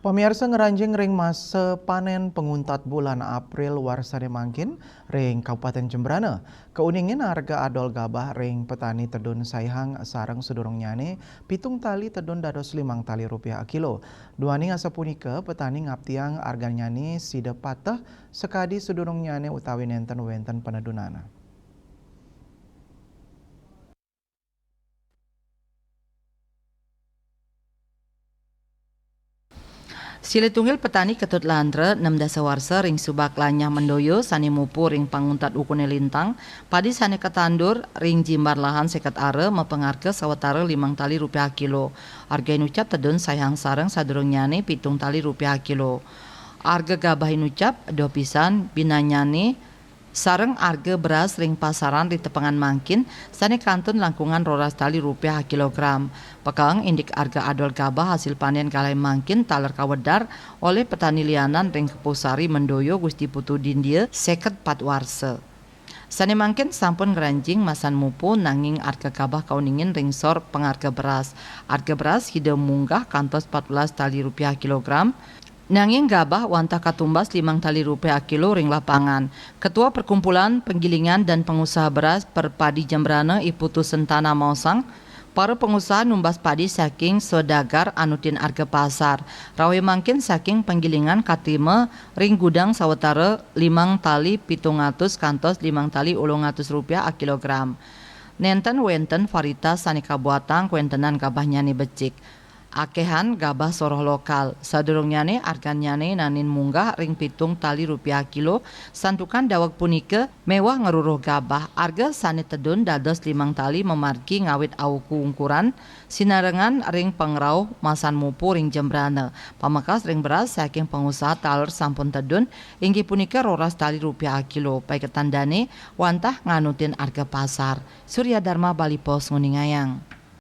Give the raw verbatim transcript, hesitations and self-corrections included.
Pamiarsa, ngranjing ring masa panen panguntat bulan April warsane mangkin ring Kabupaten Jembrana, kauningin arga adol gabah ring petani tedun saihang sareng sadurungnyane pitung tali tedun dados limang tali rupiah akilo. Duaning asapunika, petani ngaptiang arganyane sida pateh sakadi sadurungnyane utawi nenten wenten panedunana. Silih tunggil petani Ketut Lantra, nem dasa warsa, ring Subak Lanyah Mendoyo sane mupur ring panguntat ukune lintang, padi sane katandur ring jimbar lahan seket ara mapangarga sawatara limang tali rupiah kilo. Arga inucap tedun saihang sareng sadurungnyane pitung tali rupiah kilo. Arga gabah inucap doh pisan binanyane sareng arga beras ring pasaran di tepengan mangkin sane kantun langkungan roras tali rupiah kilogram. Pekeng indik arga adol gabah hasil panen kalih mangkin taler kawedar olih petani lianan ring Kepusari Mendoyo Gusti Putu Dindia seket pat warsa. Sane mangkin sampun ngranjing masan mupu nanging arga gabah kauningin ring sor pangarga beras. Arga beras sida munggah kantos pat belas tali rupiah kilogram. Nanging gabah wantah katumbas limang tali rupiah akilo ring lapangan. Ketua Perkumpulan Penggilingan dan Pengusaha Beras Perpadi Jembrana I Putu Sentana maosang, para pengusaha numbas padi saking saudagar anutin arga pasar. Rauh mangkin saking penggilingan katrima ring gudang sawatara limang tali pitung atus kantos limang tali ulung atus rupiah akilogram. Nenten wenten varietas sane kabuatang kawentenan gabahnyane becik. Akehan gabah soroh lokal. Sadurungnyane argannyane nanin munggah ring pitung tali rupiah kilo, santukan daweg punika meweh ngruruh gabah. Arga sane tedun dados limang tali mamargi ngawit auku ungkuran, sinarengan ring pangrauh masan mupu ring Jembrana. Pamekas ring beras saking pangusaha taler sampun tedun, inggih punika roras tali rupiah akilo. Paiketan dane wantah nganutin arga pasar. Surya Dharma, Bali Post, nguningayang.